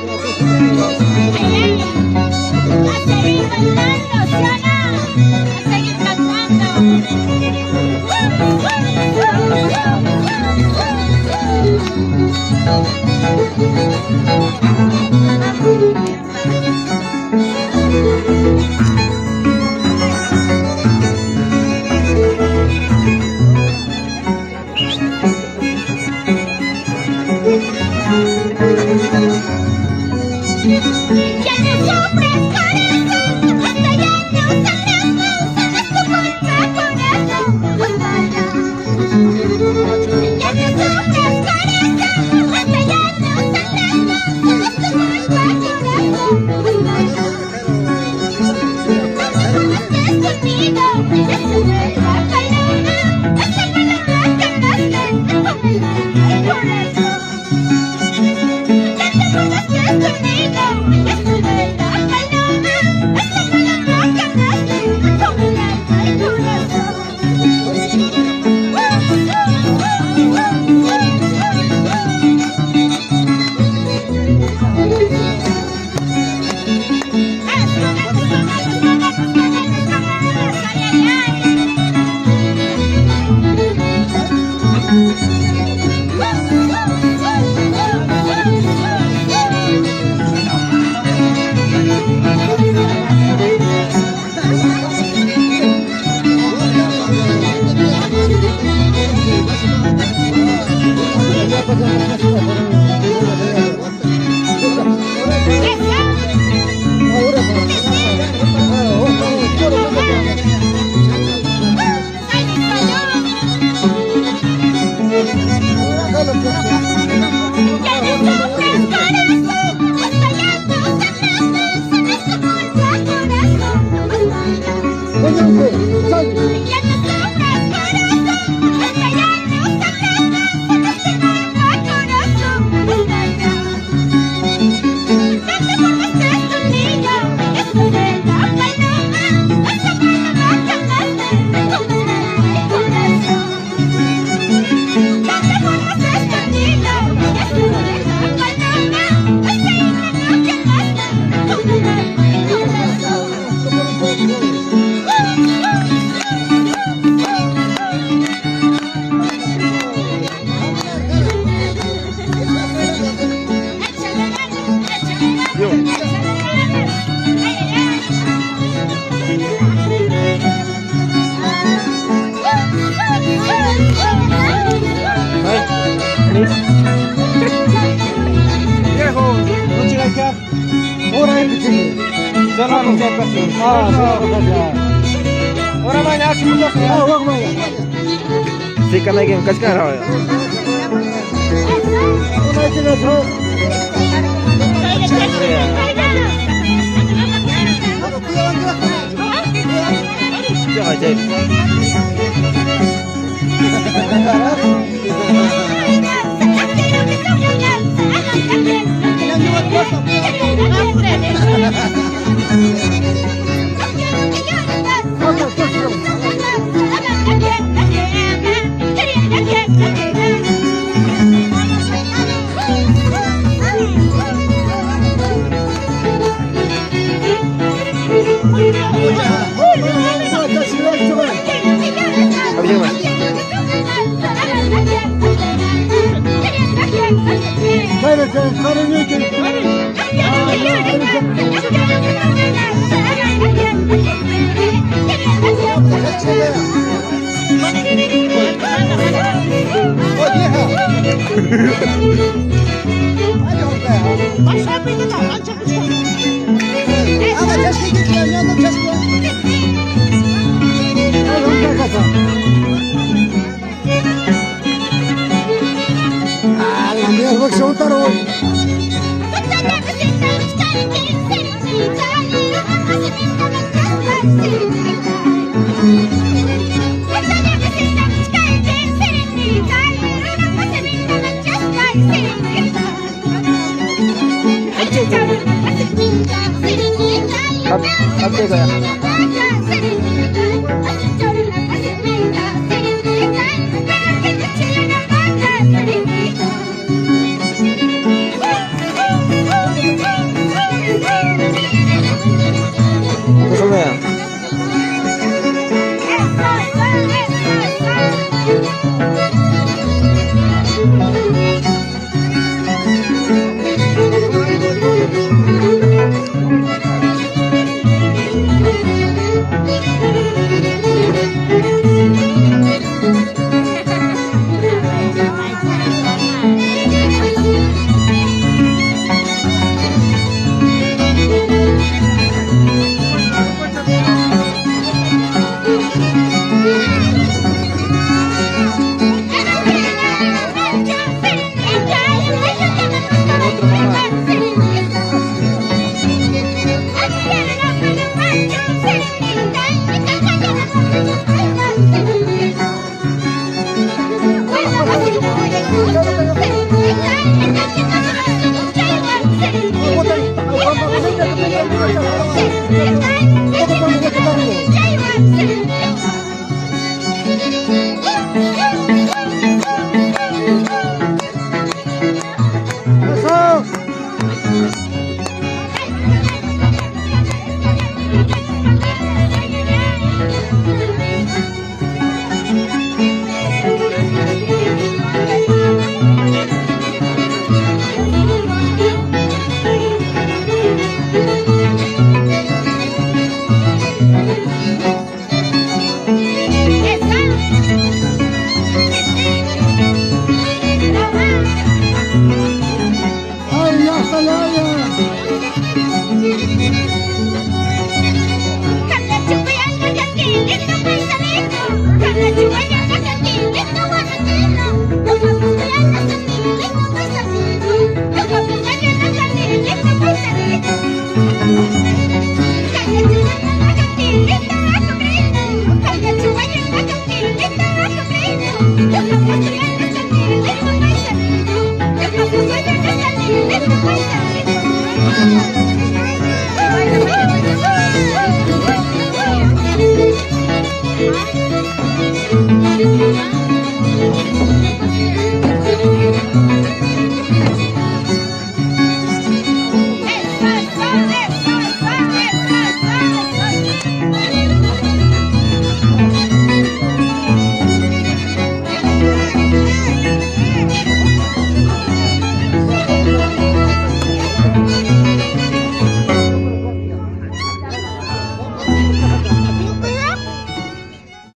Ay, ay. A seguir bailando, ¿sí o no? A seguir cantando. Ya no sufres, corazón, hasta ya no sangras más, no es tu culpa, corazón, basta. Ya no sufres, corazón, hasta ya no sangras más, no es tu culpa, corazón, basta. No te fumaste conmigo, ya sube la paloma, hasta paloma quemaste con el alma y corazón. Ya te fumaste conmigo, ya sube la paloma, hasta paloma quemaste con el alma y corazón. Ay, ay, ay. Ya no sufres, corazón, hasta ya no sangras más, no es tu culpa, corazón, basta. Ya no sufras, corazón, hasta ya no sangras más, no es tu culpa, corazón, basta ya. No te formaste conmigo, esto de la paloma, esa paloma que amaste con el alma y corazón. No te formaste conmigo, esto de la paloma, esa paloma que amaste con el alma y corazón. Échale ganas, échale ganas, échale ganas. Ay, ay, ay. Viejo, no llega acá. Solo Ahora mañana, chicos. Sí, canal que casca. Ya, ya. ¡Eso! ¡Ay, ya está la haya! Thank you.